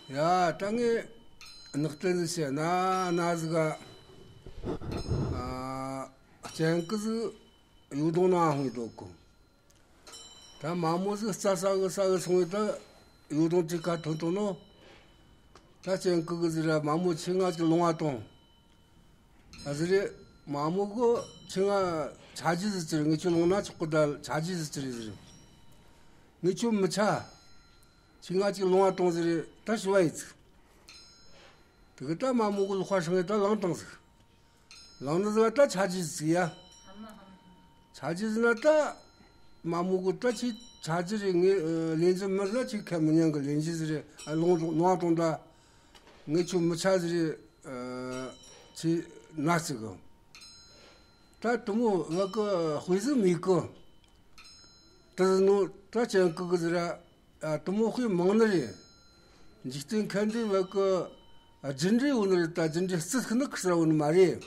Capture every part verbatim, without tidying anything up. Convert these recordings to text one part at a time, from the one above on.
ཡ། ད་ངས་ནག་བསྟན་ཟིག་བཤད་ན་ན་ཟིག་ག་ཨ། སྤྱང་ཀི་ཟིག་ཡུལ་དོང་ནང་ཧོང་ཡོད་གོ། ད་མ་མོ་ཟིག་རྩྭ་ཟ་གི་ཟ་གི་སོང་ངེ་ད་ཡུལ་དོང་དེ་ཁ་ཐོན་ཐོན་ནོ། ད་སྤྱང་ཀི་གི་ཟིག་ར་མ་མོ་ཁྱོས་ང་ཅིག་ལོང་བ་ཐོངས། ཨ་ཟེར་རེ། མ་མོ་གིས་ཁྱོས་ང་ཆ་རྒྱུས་ཟིག་ཅི་རེད། ངས་ཁྱོད་ལོངས་ན་ཆོག་གི། ད་ཆ་རྒྱུས་ཟིག་ཅི་རེད་ཟེར་རེ། ངས་ཁྱོད་མི་ཆ། ཁྱོས་ང་ཅིག་ལོང་བ་ཐོངས་ཟེར་རེ། ད་ཞུ་བ་ཡིན་ཟིག། དེ་གི་ད་མ་མོ་གིས་ལག་པ་བསྲིངས་ངེ་ད་ལངས་བཏང་ཟིག། ལངས་ནི་ཟིག་ད་ཆ་རྒྱུས་ཟིག་ཡ། ཆ་རྒྱུས་ཟིག་ན་ད་མ་མོ་གིས་ད་ཁྱོས་ཆ་རྒྱུས་རེད། ངས་ཨ་ལེན་རྒྱུ་མིན་ཟེར་ན་ཁྱོས་ཁས་མི་ཉན་གི། ལེན་རྒྱུ་ཟིག་རེད། ཨ་ལོང་ལོང་བ་ཐོངས་ད། ངས་ཁྱོད་མི་ཆ་ཟེར་རེ། ཨ་ཁྱོས་ན་ཟིག་གི། ད་དེ་མོ་བ་གི་དཔེ་ཟིག་མེད་གི། དེ་ཟིག་ནོ་ད་སྤྱང་ཀི་གིས་ཟེར་ར། ཨ་དེ་མོ་དཔེ་མང་ནི་རེད། འཇིག་རྟེན་ཁ་འདི་བ་གི་རྒྱུ་འབྲས་ཡོད་ནི་རེད། ད་རྒྱུ་འབྲས་རྩི་ཤིན་ནི་ཁུར་ས་ཡོད་ནི་མ་རེད།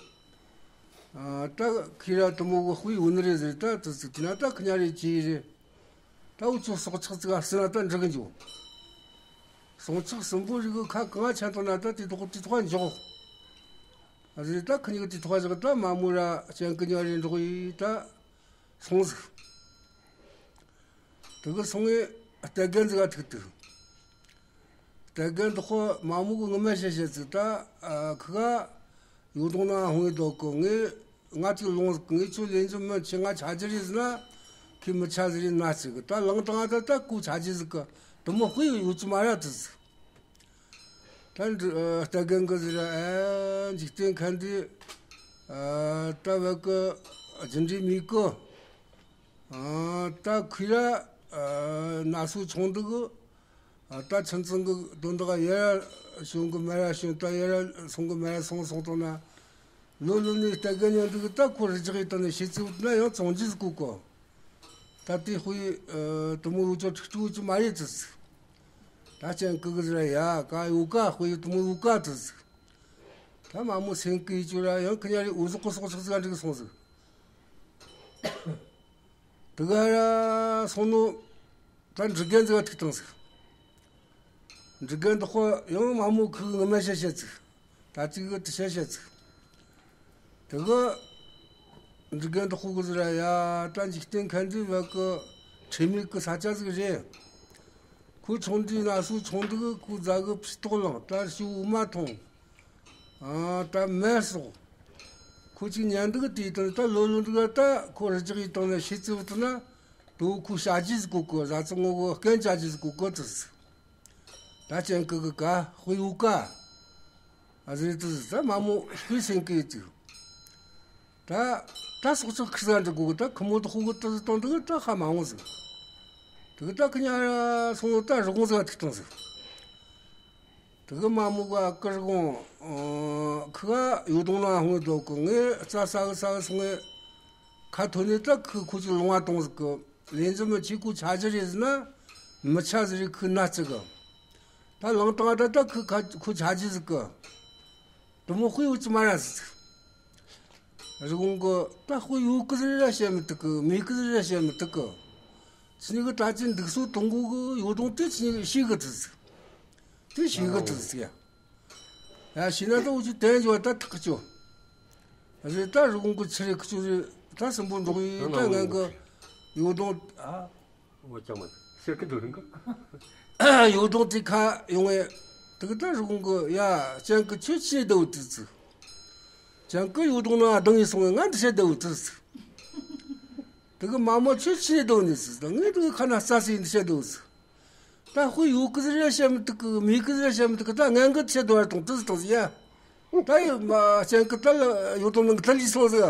ཨ་ད་ཁྱོས་ར་དེ་མོ་གི་དཔེ་ཡོད་ནི་རེད་ཟེར། ད་དེ་ཟིག་དེ་ན་ད་ཁི་ཉ་རེ་ཅི་རེད། ད་འུ་ཆོ་སྲོག་ཆགས་ཟིག་ག་བརྩིས་ན་ད་འགྲིག་གི་འཇུག། སྲོག་ཆགས་གསུམ་པོ་རིགས་གི་ཁ་གང་ང་ཆ་མཐོ་ན་ད་དེ་ཐོག་དེ་ཐོག་འཇོག། ཨ་ཟེར་རེ། ད་ཁི་གཉིས་ཀ་དེ་ཐོག་བཞག། ད་མ་མོ་ར་སྤྱང་ཀི་གཉིས་རེ་འགྲོགས་ཡེ་ད་སོང་ཟིག། དེ་གི་སོང་ངེ་སྟག་རྒན་ཟིག་ག་ཐུག་དུས། སྟག་རྒན་བདག་པོ་མ་མོ་གིས་ངོ་མ་བཤད་བཤད་ཟིག། ད་ཨ་ཁི་ག་ཡུལ་དོང་ནང་ཧོང་ཡོད་གོ། ངས་ང་ཅིག་ལོངས་ཟིག། ངས་ཁྱོད་ལེན་རྒྱུ་མིན། ཁྱོས་ང་ཆ་རྒྱུ་རེད་ཟེར་ན་ཁྱོས་མི་ཆ་ཟེར་རེ་ན་ཟིག་གི། ད་ལངས་བཏང་ད་ད་ཁོ་ཆ་རྒྱུས་ཟིག་གི། དེ་མོ་དཔེ་ཡོད་རྒྱུ་མ་རེད་དེ་ཟིག། ད་འདི་ཨ་སྟག་རྒན་གིས་ཟེར་ར། ཨེ་འཇིག་རྟེན་ཁ་འདི་ཨ་ད་བ་གི་རྒྱུ་འབྲས་མེད་གི། ཨ་ད་ཁོས་ར་ཨ་ན་ཟུག་ཆུང་འདུག་གི། ཨ་ད་ཁྱིམ་ཚང་གི་དོན་དག་ཡར་ར་བྱུང་གི་མར་ར་བྱུང་། ད་ཡར་ར་སོང་གི་མར་ར་སོང་སོང་བཏང་ན། ལོ་ལོན་ནས་སྟག་རྒན་ཉན་འདུག་གི། ད་ཁོ་རི་རྒྱག་ཡེ་བཏང་ནས་ཤི་ཚུལ་ན་ཡང་བཙོང་རྒྱུ་ཟིག་དགོས་གི། ད་དེ་དཔེ་ཨ་དེ་མོ་ཡོད་རྒྱུ་ཁྲིག་ཁྲིག་ཡོད་རྒྱུ་མ་རེད་དེ་ཟིག། ད་སྤྱང་ཀི་གིས་ཟེར་ར། ཡ་ག་ཡོད་ག། དཔེ་དེ་མོ་ཡོད་ག་དེ་ཟིག། ད་མ་མོ་སེམས་སྐྱིད་ཡེ་རྒྱུ་ར་ཡང་ཁི་ཉ་རེ་འུ་ཟོག་གི་སྲོག་ཆགས་ཟིག་ག་འགྲིག་སོང་ཟིག། དེ་ག་ར་སོང་ནོ། ད་འབྲུག་རྒན་ཟིག་ག་ཐུག་བཏང་ཟིག། འབྲུག་རྒན་བདག་པོ་ཡང་མ་མོ་ཁི་གིས་ངོ་མ་བཤད་བཤད་ཟིག། ད་ཅིག་གི་དེ་བཤད་བཤད་ཟིག། དེ་གི་འབྲུག་རྒན་བདག་པོ་གིས་ཟེར་ར། ཡ་ད་འཇིག་རྟེན་ཁ་འདི་བ་གི་ཁྲེལ་མེད་གི་ས་ཆ་ཟིག་རེད། ཁོ་ཆུང་དུས་ན་ཟུག་ཆུང་འདུག་གི། ཁོ་རྫ་གི་ཕྱི་ཐོག་ལངས། ད་ཞོ་འོ་མ་འཐུང་། ཨ་ད་མར་ཟོག། ཁོ་ཅིག་ཉན་འདུག་གི། དེ་ཡེ་བཏང་ད་ལོ་ལོན་འདུག་ག། ད་ཁོ་རི་རྒྱག་ཡེ་བཏང་ནས་ཤི་ཚུལ་བཏང་ན་དོ་ཁོ་བྱ་རྒྱུ་ཟིག་དགོས་གི། བཟའ་ཚང་ངོ་གི་རྐྱེན་བྱ་རྒྱུ་ཟིག་དགོས་གི་དེ་ཟིག། ད་སྤྱང་ཀི་གི་ག་དཔེ་ཡོད་ག། ཨ་ཟེར་དེ་ཟིག། ད་མ་མོ་དཔེ་སེམས་སྐྱིད་ཡེ་ཅིག། ད་ད་སྲོག་ཆགས་ཁུར་ས་འགྲོ་དགོས་གི། ད་ཁོ་མོ་བདག་པོ་གིས་དེ་ཟིག་བཏང་འདུག་གི། ད་ཧ་མ་གོ་ཟིག། དེ་གི་ད་ཁི་ཉ་ར་སོང་ནོ་ད་རི་གོང་ཟིག་ག་ཐུག་བཏང་ཟིག། དེ་གི་མ་མོ་གིས། ཨ་ཀི་རི་གོང་། ཨ་ཁི་ག་ཡུལ་དོང་ནང་ཧོང་ཡོད་གོ། ངས་རྩྭ་ཟ་གི་ཟ་གི་སོང་ངེ་ཁ་ཐོན་ནས་ད་ཁོས་ཁོ་ཅིག་ལོང་བ་ཐོངས་ཟིག་གི། ལེན་རྒྱུ་མིན། ཁྱོས་ཁོ་ཆ་རྒྱུ་རེད་ཟེར་ན་མི་ཆ་ཟེར་རེ་ཁོས་ན་ཟིག་གི། ད་ལངས་བཏང་ད་ད་ཁོས་ཁ་ཁོ་ཆ་རྒྱུ་ཟིག་གི། དེ་མོ་དཔེ་ཡོད་རྒྱུ་མ་རེད་ཟེར་ཟིག། རི་གོང་གིས། ད་དཔེ་ཡོད་གི་ཟེར་ར་བཤད་མི་ཐུབ་གི། མེད་གི་ཟེར་ར་བཤད་མི་ཐུབ་གི། ཁྱེད་གཉིས་གིས་ད་ཅི་འདུག་སོ་དང་གོ་གི། ཡུལ་དོང་དེ་ཁྱེད་གཉིས་ཤེས་གི་དེ་ཟིག། དེ་ཤེས་གི་དེ་ཟིག་ཡ། ཡ་ཤེས་ན་ད་འུ་ཆོ་དོན་འགྱོ་ད་ཐག་གི་ཆོད། ཨ་ཟེར་ད་རི་གོང་གིས་ཆི་རེད་གི་ཆོ་རེད། ད་སྲིན་པོ་འགྲོགས་ཡེ་ད་ངན་གི། ཡུལ་དོང་ཨ། འོ་ཅང་མ་ཟེར་གི་འདུག་རིང་གི། ཡུལ་དོང་དེ་ཁ་ཡོང་ངེ་དེ་གི་ད་རི་གོང་གིས། ཡ་སྤྱང་ཀི་ཁྱོད་ཆི་ནས་བསྡད་ཡོད་དེ་ཟིག། སྤྱང་ཀི་ཡུལ་དོང་ནང་བརྡུངས་ཡེ་སོང་ངེ་ང་འདི་བཤད་བསྡད་ཡོད་དེ་ཟིག། དེ་གི་མ་མོ་ཁྱོད་ཆི་ནས་བསྡད་ཡོད་ནི་ཟིག། ད་ངས་དེ་གི་ཁ་ན་རྩྭ་ཟོས་ཡེ་འདི་བཤད་བསྡད་ཡོད་ཟིག། ད་དཔེ་ཡོད་གི་ཟེར་ར་བཤད་མི་ཐུབ་གི། མེད་གི་ཟེར་ར་བཤད་མི་ཐུབ་གི། ད་ངན་གི་བཤད་བསྡད་པ་རེད་དང་དེ་ཟིག་དང་ཟིག་ཡ། ད་ཡོད་མ་སྤྱང་ཀི་ད་ལ་ཡུལ་དོང་ནང་གི་ད་ལུས་སོང་ཟིག།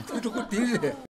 དེ་དག་དེ་རེད།